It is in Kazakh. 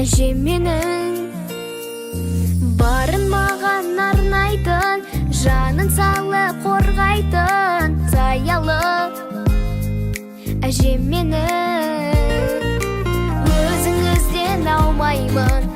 Әжем менің барын маған арнайтын, жанын салып қорғайтын заялы әжем менің. Өзіңізден аумаймын.